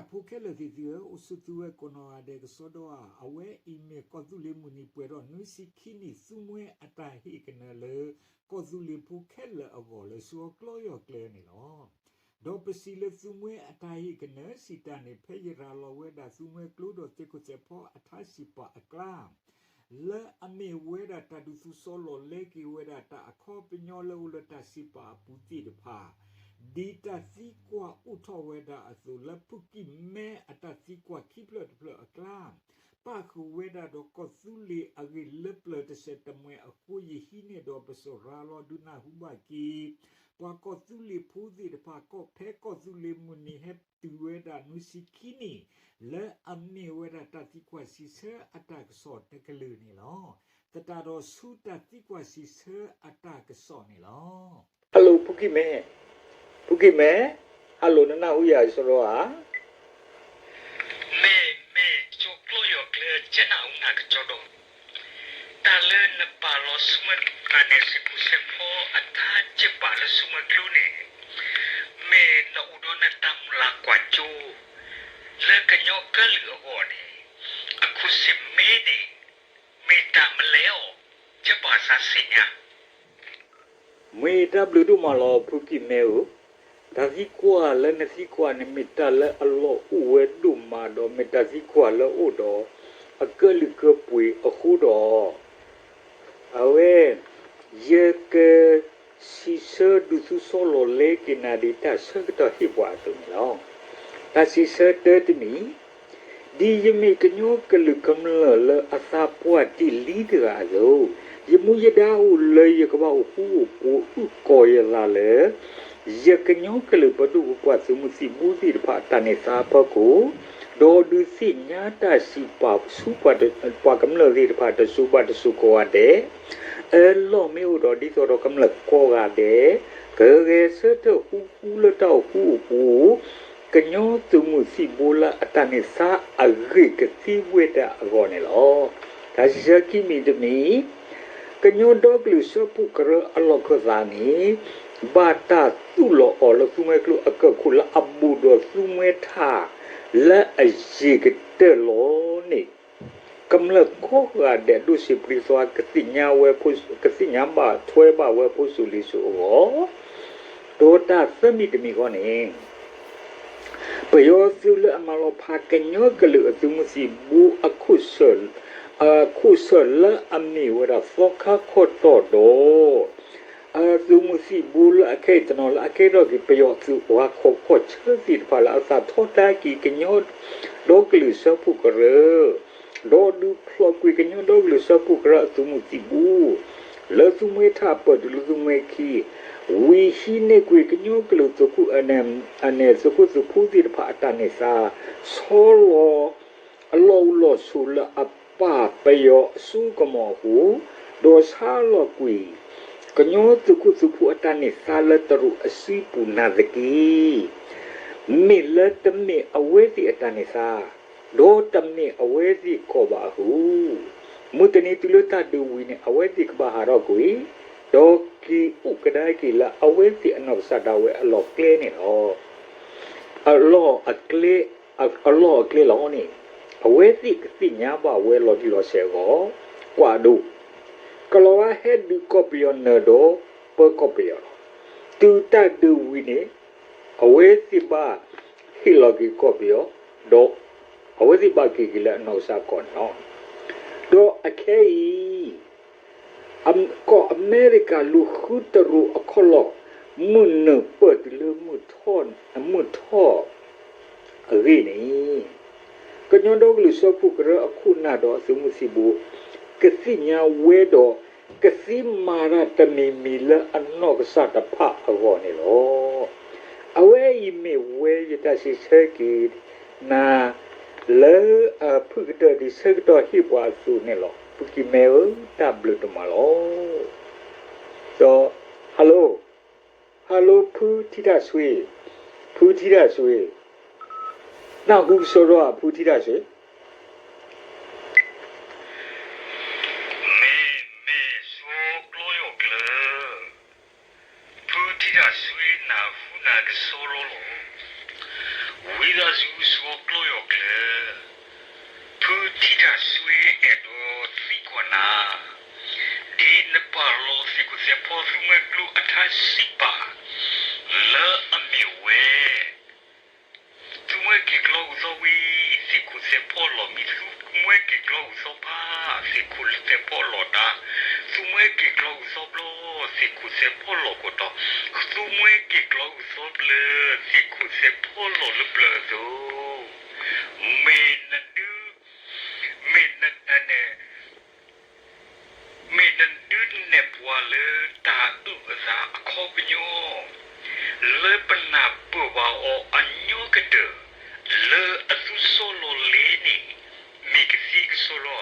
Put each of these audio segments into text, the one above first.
ဖိခဲလၢာ်သ့ၣ်သုဧၢ, အိၣ်ဆူၣ်သုဝဲကိးနီၢ်ဂၤဒဲးကစီဒီဧါ. အဝဲအံၤမ့ၢ်ကီၢ်သူလ့ၤမုၢ်နံၤပှဲၤထီၣ်နွံဆံခံနံၣ် သူမှဲအတၢ်ဟ့ၣ်ကနၢၤလၢ ကီၢ်သူလ့ၤဖိခဲလၢာ်အဂီၢ်လၢဆူအကျီယီၢ်ကျဲန့ၣ်လီၤ. ဒီးပစံးလၢသူမှဲအတၢ်ဟ့ၣ်ကနၢၤစံးတၢ်န့ၣ် ဖဲယရၤလီၤဝဲဒၣ်သူမှဲကျိဒီးသ့ၣ်ခိၣ်သဲးဖီအထါစံးပာ်အကျါ လၢအမ့ၢ်ဝဲဒၣ်တၢ်ဒုးသူစီလီၤလဲက့ၤဝဲဒၣ်တၢ်အခီပညီလၢအိၣ်လၢတၢ်စံးပာ်အပူၤသ့ၣ်တဖၣ်, ဒ်တၢ်သံကွၢ်အိၣ်ထီၣ်ဝဲဒၣ်အသိး လၢဖုကံၢ်မဲအတၢ်သံကွၢ်ခံဖျၢၣ်တဖျၢၣ်အကျါ ပၣ်ဃုာ်ဝဲဒၣ်ဒီးကီၢ်သူလ့ၤအဂ့ၢ်လၢပျၢၤတစဲးတမှဲၤအဃိ ယဟံးန့ၢ်ဒီးပစိာ်ရၤလီၤဒုးနၢ်ဟူဘၣ်က့ၤ ပှၤကီၢ်သူလ့ၤဖိသ့ၣ်တဖၣ် ကီၢ်ဖဲကီၢ်သူလ့ၤမုၢ်နံၤဟဲတုၤဝဲဒၣ်နွံဆံခံနံၣ် လၢအမ့ၢ်ဝဲဒၣ်တၢ်သံကွၢ်စံးဆၢအတၢ်ကစီၣ်တကလုာ်န့ၣ်လီၤ. သတးဒီးဆူတၢ်သံကွၢ်စံးဆၢအတၢ်ကစီၣ်န့ၣ်လီၤ. Hello ဖုကံၢ်မဲ, ဖုကံၢ်မဲ, Hello နနၢ်ဟူယၤကစီဒီဧါ. မ့ၢ် မ့ၢ် ကၠိကျိယီၢ်ကျဲ ကနၢ်ဟူနၤကစီဒီ, တၢ်လၢနပာ်လီၤဆူမဲာ်ကျါန့ၣ် စ့ၢ်ကီးစ့ၢ်ဖီအတၢ်စံးပာ်လၢဆူမဲာ်ကျိန့ၣ်, မ့ၢ်နအိၣ်ဒီးနတၢ်မုၢ်လၢ်ကွၢ်စိ လၢကညီကလုာ်အဂီၢ်န့ၣ်, အခိၣ်စ့ၣ်မ့ၢ်န့ၣ်, မ့ၢ်တၢ်မနုၤလဲၣ်အီၤ, ကဘၣ်သးသ့ၣ်ညါ မ့ၢ်တၢ်ဘျုးဒိၣ်မးလီၤ ဖုကံၢ်မဲဧၢ, တၢ်သံကွၢ်လၢနသံကွၢ်န့ၣ် မ့ၢ်တၢ်လၢအလီၢ်အိၣ်ဝဲဒိၣ်မးဒီး မ့ၢ်တၢ်သံကွၢ်လၢအိၣ်ဒီး အကလုာ်ကပှ့ၤအဃိဒီး, အဝဲ ယက စံးဆၢဒုးသူစီလီၤလဲက့ၤနၤဒ်တၢ်ဆၢကတီၢ်ဟ့ၣ်ပှၤအသိးန့ၣ်လီၤ. တၢ်စံးဆၢတၢတမံၤ, ဒ်ယမ့ၢ်ကညီကလုာ်ကမျၢၢ်လၢအသးပှၢ်တ့ၢ်လံတဂၤအသိး, ယမူယဒါအိၣ်လၢယကဘၣ်အိၣ်ဃူအိၣ်ဖိးအုၣ်ကီၤယသးလၢ ယကညီကလုာ်ပဒိၣ်ပပှၢ်သုးမုၢ်သံၣ်ဘိသ့ၣ်တဖၣ်အတၢ်န့ၢ်သါအဖီခိၣ်, ဒီးဒုးသ့ၣ်ညါတၢ်စံးပာ်ဆူပှၤကမျၢၢ်သ့ၣ်တဖၣ်တစိၤဘၣ်တစိၤကိးဂၤဒဲး, အလီၢ်မ့ၢ်အိၣ်ဒီးဒ်သိးဒီးကမျၢၢ်ကိးဂၤဒဲး, ကဂဲၤဆၢထၢၣ်ဃူဃူလၢတၢ်အိၣ်ဃူအိၣ်ဖိး ကညီသုးမုၢ်သံၣ်ဘိလၢအတၢ်န့ၢ်သါအဂ့ၢ်ကသ့ဝဲဒၣ်အဂီၢ်န့ၣ်လီၤ. တၢ်စံးဆၢခံမံၤတမံၤ, ကညီဒီကလုာ်စၢဖှိၣ်ကရၢအလီၢ်ခၢၣ်သးန့ၣ်, ဘၣ်တၢ်သူၣ်လီၤအီၤလၢသူမှဲကျိအကၢၢ်ခိၣ်လၢအဘူးဒီးသူမှဲထၣ် လၢအယံာ်ကတၢၢ်လီၤန့ၣ်, ကမျၢၢ်ကိးဂၤဒဲးဒိၣ်စံးပြံသွါ ကသ့ၣ်ညါဝဲ, ကသ့ၣ်ညါဘၣ်ထွဲဘၣ်ဝဲဖိစိၤလံၤစိၤအဂီၢ်, ဒီးတၢ်သၢမံၤတမံၤဃီန့ၣ် ပယီၤသုးလၢအမၤလီၤဖးကညီကလုာ်အသုးမုၢ်သံၣ်ဘိအခိၣ်ဆၢၣ်, အခိၣ်ဆၢၣ်လၢအမ့ၢ်ဝဲဒၣ်သီခါခီၣ်တီၢ်ဒီး အသုးမုၢ်သံၣ်ဘိလၢအခဲအံၤတနီၤလၢအကဲထီၣ်က့ၤ ပယီၤသုးအဟီၣ်ခိၣ်ခီၣ်ဆၢသ့ၣ်တဖၣ်လၢအသးထီဒါက့ၤကညီဒီကလုာ်စၢဖှိၣ်ကရၢ, ဒီးဒုးဖျိးကွံာ်ကညီဒီကလုာ်စၢဖှိၣ်ကရၢအသုးမုၢ်သံၣ်ဘိ လၢသူမှဲထၣ်ပၢၢ်တုၤလၢသူမှဲခံ, ဝံၤဟံးန့ၢ်ကွံာ်ကညီကလုာ်သုးခိၣ် အန့ၣ်သုးခိၣ်သုးဖိသ့ၣ်တဖၣ်အတၢ်န့ၢ်သါ, ဆီလီၤ အလီၢ်အိၣ်လီၢ်ဆိးလၢအပၢ်ပယီၤအစိကမီၤအဃိ, ဒီးဆါလီၤကွံာ် ကညီသုးခိၣ်သုးဖိအတၢ်န့ၢ်သါလၢတရူးအစုပူၤနာ်သက့, မ့ၢ်လၢတမ့ၢ်အဝဲသ့ၣ်အတၢ်န့ၢ်သါ, ဒီးတမ့ၢ်အဝဲသ့ၣ်ကီၢ်ဘၣ်အဃိ, မုၢ်တနံၤတုၤလၢတၢ်ဒုးဝံၤန့ၣ် အဝဲသ့ၣ်ကဘၣ်ဟးထီၣ်ကွံာ်, ဒီးက့ၤအိၣ်ကဒါက့ၤလၢအဝဲသ့ၣ်အနီၢ်ကစၢ်ဒၣ်ဝဲအလီၢ်ကျဲန့ၣ်လီၤ. အလီၢ်အကျဲ, အလီၢ်အကျဲလီၤန့ၣ်, အဝဲသ့ၣ်ကသ့ၣ်ညါဘၣ်ဝဲလီၤတံၢ်လီၤဆဲးအဂီၢ်, ကွၢ်ဒိၣ်, ကလီၤဝါဟဲဒုးကီၢ်ပယီၤနၢၤဒီးပၢကီၢ်ပယီၤလီၤ. တုၤတၢ်ဒုးဝံၤန့ၣ်, အဝဲသ့ၣ်ဘၣ်ဟ့ၣ်လီၤက့ၤကီၢ်ပယီၤ, ဒီးအဝဲသ့ၣ်ဘၣ်က့ၤက့ၤလၢအနီၢ်ကစၢ်ကီၢ်န့ၣ်လီၤ. ဒီးအခဲအံၤ ကီၢ်အမဲရကၤလူၤဃုတရူးအခီၣ်လီၢ် မုၢ်နုာ်ပၢၢ်တုၤလၢမုၢ်ထီၣ်, မုၢ်ထီၣ်အဂ့ၢ်န့ၣ်, ကညီဒီကလုာ်စၢဖှိၣ်ကရၢအခိၣ်နၢ်ဒီးအသုးမုၢ်သံၣ်ဘိ ကသ့ၣ်ညါဝဲဒီး ကသ့မၤတၢ်တမံၤမံၤလၢအနီၢ်ကစၢ်တဖၣ်အဂီၢ်န့ၣ်လီၤ. အဝဲအံၤမ့ၢ်ဝဲယတၢ်စံးဆၢက့ၤနၤ လၢအဖုၣ်ကတၢၢ်ဒ်ဆၢကတီၢ်ဟ့ၣ်ပှၤအသိးန့ၣ်လီၤ. ဖုကံၢ်မဲဧၢ, တၢ်ဘျုးဒိၣ်မးလီၤ. ဒီး hello, hello ဖုထံတၢ်ဆွံ, ဖုထံတၢ်ဆွံ, နၢ်ဟူကစီဒီဧါ ဖုထံတၢ်ဆွံ. မ့ၢ် မ့ၢ် စီၤကျီယီၢ်ကျၢၤ, ဖုထံတၢ်ဆွံနၢ်ဟူနၤကစီဒီလီၤ. ဝံသးစူၤ စီၤ ဒ်နပာ်လီၤသ့ၣ်ခိၣ်သဲးဖီသူမှဲကျိအထါစံးပာ် လၢအမ့ၢ်ဝဲ သူမှဲက့ၤကျီဂုာ်သီဝံၤ သ့ၣ်ခိၣ်သဲးဖီလီၤမံၤ သူမှဲက့ၤကျီဂုာ်သီဖး သ့ၣ်ခိၣ်သဲးဖီလီၤတၢ် သူမှဲက့ၤကျီဂုာ်သီဘျီ သ့ၣ်ခိၣ်သဲးဖီလီၤကတီၢ် သူမှဲက့ၤကျီဂုာ်သီဘျၢ သ့ၣ်ခိၣ်သဲးဖီလီၤလၢဘျၢအသိး မ့ၢ်နဒု မ့ၢ်န မ့ၢ်နဒုးနဲၣ်ပှၤလၢတၢ်အုၣ်အသးအခီပညီ လၢပနၢ်ပၢၢ်ဘၣ်အီၤအညီကတၢၢ် လၢအသူစီလီၤလဲန့ၣ် မ့ၢ်ကသံကစီဒီဧါ.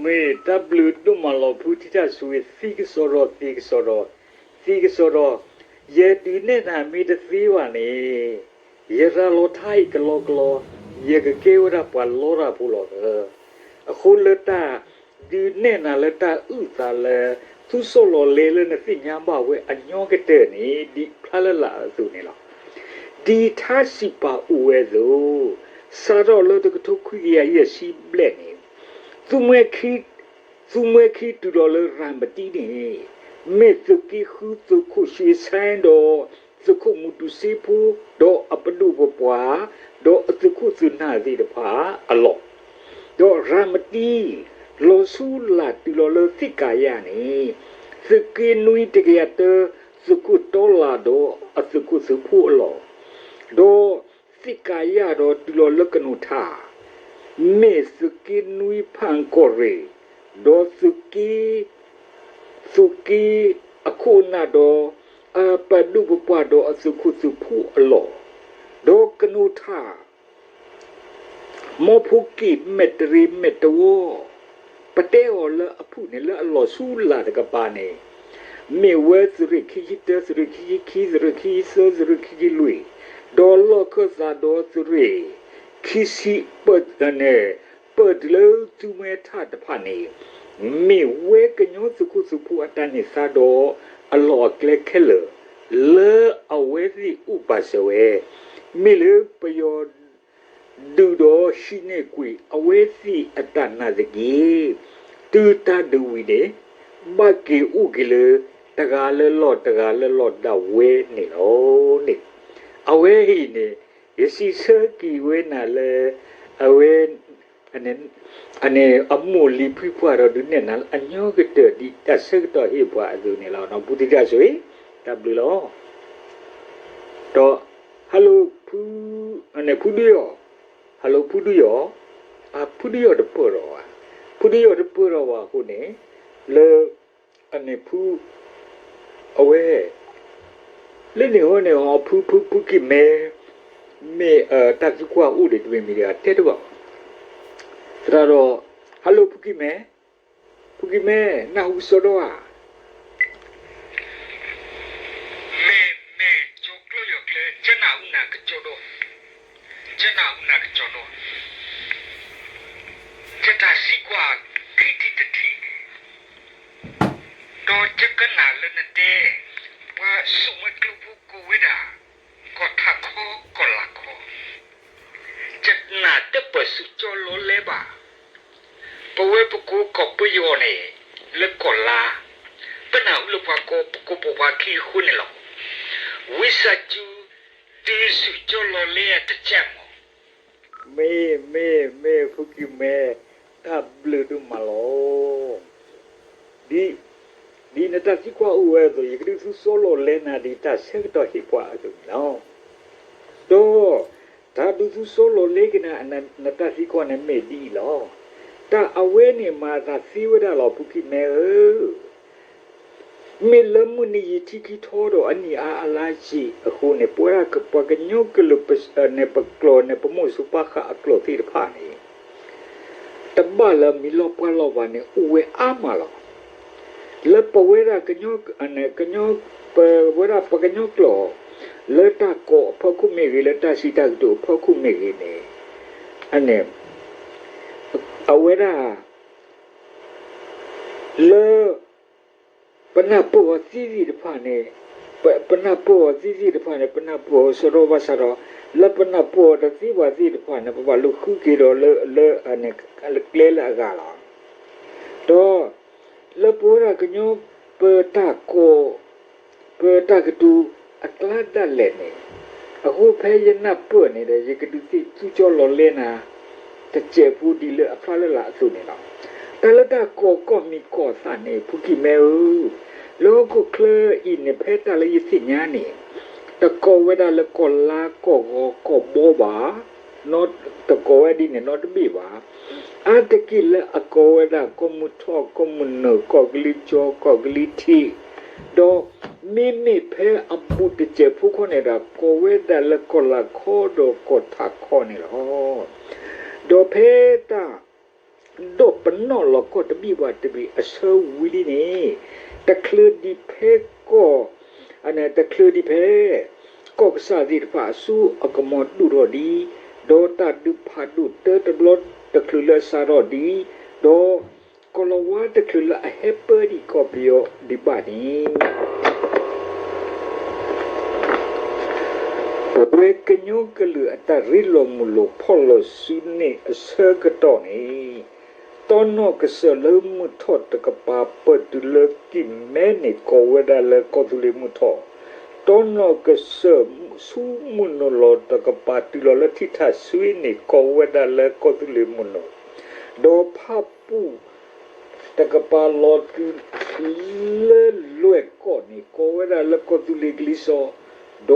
မ့ၢ်တၢ်ဘျုးဒိၣ်မးလီၤ ဖုထံတၢ်ဆွံ သံကစီဒီ သံကစီဒီ သံကစီဒီ, ယဒုးနဲၣ်နၤမ့ၢ်တသ့ဘၣ်န့ၣ် ယရၤလီၤထါအံၤကလီကလီ, ယကကဲဝဲဒၣ်ပှၤလီတၢ်ဖိလီၤသၢ. အဃိလၢတၢ်ဒုးနဲၣ်နၤလၢတၢ်အုၣ်သးလၢ သူစီလီၤလဲလၢနသ့ၣ်ညါဘၣ်ဝဲအညီကတၢၢ်န့ၣ် ဒ်ဖျါလၢ်လၢ်အသိးန့ၣ်လီၤ. ဒ်ထါစံးပာ်အိၣ်ဝဲအသိး, စးထီၣ်လၢတကထိခွံကယၤယဲၢ်ဆံဘျဲၣ်န့ၣ် သူမှဲခံ သူမှဲခံတုၤလီၤလၢရၤမတံန့ၣ် မ့ၢ်သုးက့ဃု သုးခိၣ်ရွှ့ဆဲဒီး သုးခိၣ်မူတူစ့ဖိ ဒီးအပဒိၣ်ပပှၢ် ဒီးအသုးခိၣ်သုးနၢ်သ့ၣ်တဖၣ်အလီၢ်, ဒီးရၤမတံ လီၤဆူလာ်တုၤလီၤလၢသ့ၣ်ကၤယၤန့ၣ် သုးက့နွံတကယၤတၢ သုးခိၣ်တီလၣ်ဒီးအသုးခိၣ်သုးဖိအလီၢ်, ဒီး သ့ၣ်ကၤယၤဒီးတုၤလီၤလၢကနိးထၣ်, မ့ၢ်သုးက့နွံဖၣ်ကီၢ်ရ့ၣ်, ဒီးသုးက့, သုးက့အခိၣ်အနၢ်ဒီး အပဒိၣ်ပပှၢ်ဒီးအသုးခိၣ်သုးဖိအလီၢ်, ဒီးကနိးထၣ် မီဖိက့ၣ်မဲာ်တရ့မဲာ်တဝီ, ပတဲအီၤလၢအဖုၣ်န့ၣ် လၢအလီၢ်ဆူလာ်တကပၤန့ၣ်, မ့ၢ်ဝဲသုးရ့ၣ်ခံဆံတၢ သုးရ့ၣ်ခံဆံခံ သုးရ့ၣ်ခံဆံသၢ သုးရ့ၣ်ခံဆံလွံၢ်, ဒီးလီၢ်ခၢၣ်သးဒီးသုးရ့ၣ်ခံဆံ ပၢၢ်တုၤလၢသူမှဲထၣ်တဖၣ်န့ၣ်, မ့ၢ်ဝဲကညီသုးခိၣ်သုးဖိအတၢ်န့ၢ်သါဒီး အလီၢ်အကျဲခဲလၢာ် လၢအဝဲသ့ၣ်အိၣ်ပာ်စၢၤဝဲ, မ့ၢ်လၢပယီၤ ဒုးဒီးဟံးန့ၢ်ကွံာ် အဝဲသ့ၣ်အတၢ်နာ်သက့, တုၤတၢ်ဒုးဝံၤန့ၣ် ဘၣ်က့ၤအိၣ်က့ၤလၢ တဂၤလၢလီၢ်တဂၤလၢလီၢ်ဒၣ်ဝဲန့ၣ်လီၤန့ၣ်. အဝဲအံၤန့ၣ် ယစံးဆၢက့ၤဝဲနၤလၢ အဝဲ အန့ၣ် အမိၢ်လံၤဖံပှၢ်ဒီးဒုးနဲၣ်နၤလၢအညီကတၢၢ်ဒ်တၢ်ဆၢကတီၢ်ဟ့ၣ်ပှၤအသိးန့ၣ်လီၤ. ဖုသံတၢ်ဆိ, တၢ်ဘျုးလီၤ. ဒီး hello ဖု, ဖုဒုယီၢ်, hello ဖုဒုယီၢ်, ဖုဒုယီၢ်တပၢၢ်ဒီးဘၣ်, ဖုဒုယီၢ်တပၢၢ်ဒီးဘၣ်အဃိန့ၣ် လၢ အန့ၣ်ဖု အဝဲ လၢန့ၣ်ဟီန့ၣ်ဟီ ဖု ဖု ဖုကံၢ်မဲ မ့ၢ်တၢ်သံကွၢ်အိၣ်ဒံးတမံၤမံၤဒီး တဲတဘၣ်ဘၣ်. သရၣ်ဒီး hello ဖုကံၢ်မဲ, ဖုကံၢ်မဲ နၢ်ဟူကစီဒီဧါ. မ့ၢ် မ့ၢ်ကၠီကျၢၢ်ယီၤကျဲ ကနၢ်ဟူနၤကစီဒီ, ကနၢ်ဟူနၤကစီဒီ, ယတၢ်သံကွၢ်ခံထံၣ်တထံၣ် ဒီးယကနၣ်လၢနတဲ ပှၤဆူၣ်မွဲကျိဖိကိးဝဲဒၣ် ကီၢ်ထးခီကီၢ်လာ်ခီ, ယနာ်တပၢၢ်ဆူၣ်ကၠီလီၤလဲဘၣ်. ပဝဲပကိးကီၢ်ပယီၤန့ၣ် လၢကီၢ်လါ, ပနၢ်ဟူလၢပှၤကိး ပကိးပိာ်ပှၤခံအဃိန့ၣ်လီၤ. ဝံသးစူၤ တုၤဆူၣ်ကၠီလီၤလဲတစဲးမီၢ်. မ့ၢ် မ့ၢ် မ့ၢ် ဖုကံၢ်မဲ, တၢ်ဘျုးဒိၣ်မးလီၤ. ဒ် ဒ်နတၢ်သံကွၢ်အိၣ်ဝဲအသိး ယကဒုးသူစီလီၤလဲနၤဒ်တၢ်ဆၢကတီၢ်ဟ့ၣ်ပှၤအသိးန့ၣ်လီၤ. ဒီး တၢ်ဒုးသူစီလီၤလဲက့ၤနၤ နတၢ်သံကွၢ်န့ၣ်မ့ၢ်ဒ်အံၤလီၤ. တၢ်အဝဲန့ၣ်မၤအသးသ့ဝဲဒၣ်လီၤ ဖုကံၢ်မဲဧၢ မ့ၢ်လၢမုၢ်နံၤယံာ်ထံခံထီဒီးအနံၣ်အါအလါယံာ်အဃိန့ၣ် ပဝဲဒၣ်ပှၤကညီကလုာ်န့ၣ် ပကျိာ်န့ၣ် ပမိၢ်စိၤပၢ်ဃၢ်အကျိာ်သ့ၣ်တဖၣ်န့ၣ် တဘၣ်လၢမံၤလီၤပှီၢ်လီၤဘၣ်န့ၣ် အိၣ်ဝဲအါမးလီၤ. လၢပဝဲဒၣ်ကညီ ကညီ ပဝဲဒၣ်ပှၤကညီကျိာ် လၢတၢ်ကိးအဖီခိၣ်မ့ၢ်ဂ့ၤ လၢတၢ်စံးတၢ်ကတိၤအဖီခိၣ်မ့ၢ်ဂ့ၤန့ၣ် အဝဲဒၣ် လၢ ပနၢ်ပၢၢ်အီၤသ့သ့ၣ်တဖၣ်န့ၣ် ပ ပနၢ်ပၢၢ်အီၤသ့သ့ၣ်တဖၣ်န့ၣ် ပနၢ်ပၢၢ်အီၤစရီဘၣ်ဆၣ်ဒီး လၢပနၢ်ပၢၢ်အီၤတသ့ဘၣ်သ့ၣ်တဖၣ်န့ၣ် ပဘၣ်လိာ်ဃုက့ၤဒီးလၢ လၢ လၢကျဲလၢအဂၤလီၤ. ဒီး လၢပဝဲဒၣ်ကညီ ပတၢ်ကီၢ် ပတၢ်ကတိၤအကျါဒၣ်လဲာ်န့ၣ်, အဃိဖဲယနၢ်ပၢၢ်န့ၣ်ဒီး ယကဒုးသ့ၣ်သူကၠီလီၤလဲနၤ တစဲးဖိဒ်လၢအဖျါလၢ်လၢ်အသိးန့ၣ်လီၤ. တၢ်လၢတၢ်ကီၢ်ကီၢ်မံၤကီၢ်သးန့ၣ် ဖူကံၢ်မဲဧၢ, လၢဟီၣ်ခိၣ်ချၢအံၤန့ၣ် ဖဲတၢ်လၢယသ့ၣ်ညါန့ၣ်, တကိးဝဲဒၣ်လၢကီၢ်လါကီၢ်ဂီၤကီၢ်ဘီဘၣ်, တကိးဝဲဒ်န့ၣ်နီတဘ့ၣ်ဘၣ်. အါတက့ၢ်လၢအကိးဝဲဒၣ်ကီၢ်မုၢ်ထီၣ် ကီၢ်မုၢ်နုာ် ကီၢ်ကလံၤကၠီ ကီၢ်ကလံၤထံး, ဒီးမ့မ့ၢ်ဖဲအဘူးတစဲးဖိခီန့ၣ်ဒီး ကိးဝဲဒၣ်လၢကီၢ်လၤခီဒီးကီၢ်ထးခီန့ၣ်လီၤ. ဒီးဖဲတၢ် ဒီးပနီၣ်လီၤကီၢ်တဘ့ၣ်ဘၣ်တဘ့ၣ်အဆၢဝံၤလံန့ၣ်, တချုးဒံးဖဲကီၢ်, တချုးဒံးဖဲ ကီၢ်ကစၢ်သ့ၣ်တဖၣ်အစိအကမီၤဒိၣ်ထီၣ်ဒံး, ဒီးတၢ်ဒုးဖးဒိၣ်တၢတဘျီတချုးလၢအစးထီၣ်ဒံး, ဒီးကီၢ်လၤဝါတချုးလၢအဟဲပၢဒံးကီၢ်ပယီၤဒံးဘၣ်န့ၣ် ပဝဲကညီကလုာ်အတၢ်ရ့လိာ်မုာ်လိာ်ဖီၣ်လိာ်စုန့ၣ်အဆၢကတီၢ်န့ၣ်, တီနီၣ်ကစၢၢ်လၢမုၢ်ထီၣ်တကပၤပၢၢ်တုၤလၢကံၢ်မဲန့ၣ် ကိးဝဲဒၣ်လၢကီၢ်သူလ့ၤမုၢ်ထီၣ်, တီနီၣ်ကစၢၢ်ဆူမုၢ်နုာ်လီၤတကပၤတုၤလီၤလၢထံထၣ်ဆွ့န့ၣ် ကိးဝဲဒၣ်လၢကီၢ်သူလ့ၤမုၢ်နုာ်, ဒီးဖၣ်ပူၣ် တကပၤလီၤတုၤလၢလွဲၢ်ကီၢ်န့ၣ် ကိးဝဲဒၣ်လၢကီၢ်သူလ့ၤကလံၤစိး,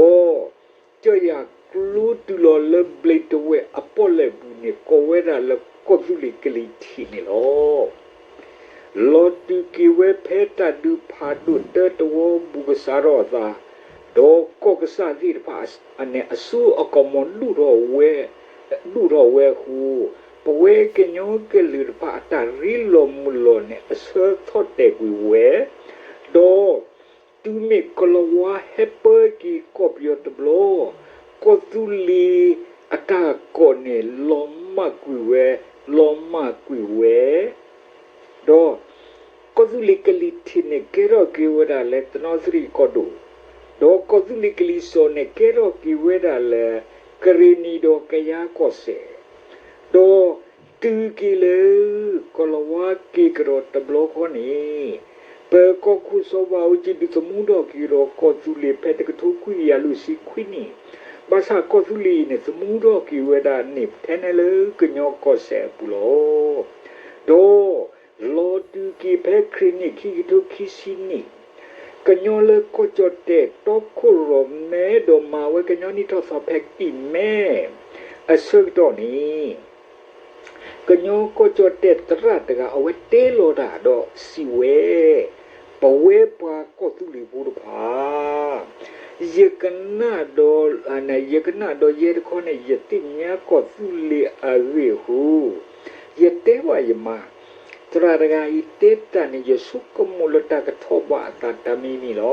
ဒီး ကၠီၢ်ယၤကျိတုၤလီၤလၢဘျ့းတဝဲၢ်အပီၣ်လဲၣ်ပူၤန့ၣ် ကိးဝဲဒၣ်လၢကီၢ်သူလ့ၤကလံၤထံးန့ၣ်လီၤ. လီၤတုၤက့ၤဝဲဖဲတၢ်ဒုးဖးဒိၣ်တၢတဝီဘူးကစးထီၣ်အသး, ဒီးကီၢ်ကစၢ်သ့ၣ်တဖၣ်န့ၣ် အစိအကမီၤဒိၣ်ထီၣ်ဝဲ, ဒိၣ်ထီၣ်ဝဲအဃိ, ပဝဲကညီကလုာ်တဖၣ်အတၢ်ရ့လိာ်မုာ်လိာ်န့ၣ် အဆၢထီၣ်တဲာ်ကွံာ်ဝဲ, ဒီး တုၤမ့ၢ်ကီၢ်လၤဝါဟဲပၢက့ၤကီၢ်ပယီၤတဘျီ, ကီၢ်သူလ့ၤအတၢ်ကီၢ်န့ၣ် လီၤမၢ်ကွံာ်ဝဲ, လီၤမၢ်ကွံာ်ဝဲ, ဒီး ကီၢ်သူလ့ၤကလံၤထံးန့ၣ် ကဲထီၣ်က့ၤဝဲဒၣ်လၢတနီသရံၣ်ကီၢ်ဒိၣ်, ဒီးကီၢ်သူလ့ၤကလံၤစိးန့ၣ် ကဲထီၣ်က့ၤဝဲဒၣ်လၢ ကရ့ၣ်နံၤဒီးကယၤကီၢ်စဲၣ်, ဒီး တုၤက့ၤလၢ ကီၢ်လၤဝါက့ၤကဒီးတဘျီဃီန့ၣ်, ပကီၢ်ခိၣ်စီၤဘးအူကၠံဒုးသမူထီၣ်က့ၤဒီးကီၢ်သူလ့ၤဖဲတကထိခွံကယၤလွံၢ်ဆံခွံနံၣ်, ဘၣ်ဆၣ်ကီၢ်သူလ့ၤအံၤန့ၣ် သမူထီၣ်က့ၤဝဲဒၣ်န့ၣ်ထဲနဲလၢကညီကီၢ်စဲၣ်အပူၤလီၤ. ဒီး လီၤတုၤက့ၤဖဲခရံာ်နံၣ်ခံကထိခံဆံနံၣ်, ကညီလၢကီၢ်ကၠီၣ်တဲၣ်တီခိၣ်ရိၣ်မဲဒီးမၤဝဲကညီနံၣ်ထီၣ်သီဖဲကံၢ်မဲ အဆၢကတီၢ်န့ၣ်, ကညီကီၢ်ကၠီၣ်တဲၣ်သရၣ်တဂၤ အဝဲတဲလီၤတၢ်ဒီးစံးဝဲ, ပဝဲပှၤကီၢ်သူလ့ၤဖိတဖၣ်, ယကနၣ်ဒီး, ယကနၣ်ဒီးယဲတခီန့ၣ် ယသ့ၣ်ညါကီၢ်သူလ့ၤအဂ့ၢ်အဃိ, ယတဲဘၣ်ယမါ, သရၣ်တဂၤအံၤတဲတၢ်န့ၣ် ယဆိကမိၣ်လၢတၢ်ကထီၣ်ဘၣ်အသးတၢ်မံၤမံၤလီၤ.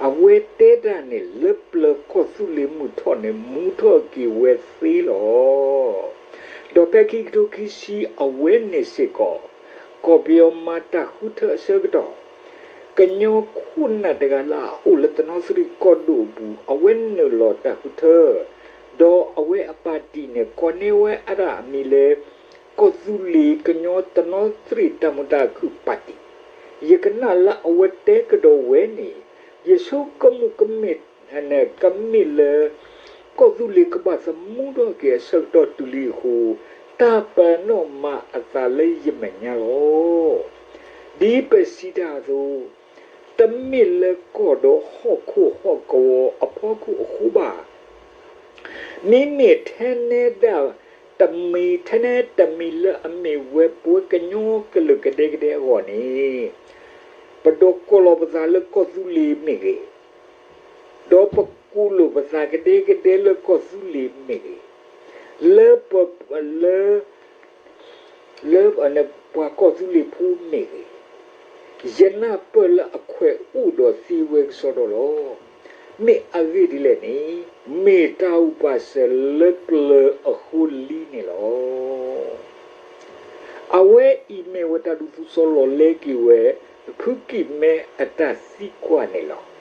အဝဲတဲတၢ်န့ၣ် လၢပျၢၤကီၢ်သူလ့ၤမုၢ်ထီၣ်န့ၣ် မူထီၣ်က့ၤဝဲသ့လီၤ. ဒီးဖဲခံကထိခံဆံအဝဲန့ၣ်စ့ၢ်ကီး, ကီၢ်ပယီၤမၤတၢ်ဃုထၢအဆၢကတီၢ်, ကညီခိၣ်နၢ်တဂၤလၢအအိၣ်လၢတနီသရံၣ်ကီၢ်ဒိၣ်အပူၤ အဝဲနုာ်လီၤတၢ်ဃုထၢ, ဒီးအဝဲအပၣ်တံၣ်န့ၣ် ကိးန့ၢ်ဝဲအဒၣ်အမံၤလၢ ကီၢ်သူလ့ၤကညီတနီသရံၣ်တၢ်မုာ်တၢ်ခုၣ်ပၣ်တံၣ်, ယကနၣ်လၢအဝဲတဲကဒီးဝဲန့ၣ်, ယဆိကမိၣ်ကမ့ၢ်, ကမ့ၢ်လၢ ကီၢ်သူလ့ၤကဘၣ်သမူထီၣ်က့ၤအဆၢကတီၢ်တုၤလံအဃိ, တၢ်ပာ်နီၣ်မၤအသးလၢယမဲာ်ညါလီၤ. ဒ်ပစံးတၢ်အသိး, တမ့ၢ်လၢကီၢ်ဒီးဟီၣ်ခိၣ်ဟီၣ်ကဝီၤအဖီခိၣ်အဃိဘၣ်. မ့မ့ၢ်ထဲနဲဒၣ်တမံၤ, ထဲနဲတမံၤလၢအမ့ၢ်ဝဲပဝဲကညီကလုာ်ကဒဲကဒဲအဂီၢ်န့ၣ်, ပဒိးကိးလီၤပသးလၢကီၢ်သူလ့ၤမ့ၢ်ဂ့ၤ, ဒီးပကူးလိာ်ပသးကဒဲကဒဲလၢကီၢ်သူလ့ၤမ့ၢ်ဂ့ၤ, လၢပ, လၢ လၢပှၤကီၢ်သူလ့ၤဖိမ့ၢ်ဂ့ၤ, ယနၢ်ပၢၢ်လၢအခွဲးအိၣ်ဒီးသ့ဝဲကစီဒီလီၤ. မ့ၢ်အဂ့ၢ်ဒ်လဲၣ်န့ၣ်, မ့ၢ်တၢ်အိၣ်ပာ်စၢၤလၢပျၢၤအဃိလံန့ၣ်လီၤ. အဝဲအံၤမ့ၢ်ဝဲတၢ်ဒုးသူစီလီၤလဲက့ၤဝဲ ဖုကံၢ်မဲအတၢ်သံကွၢ်န့ၣ်လီၤ.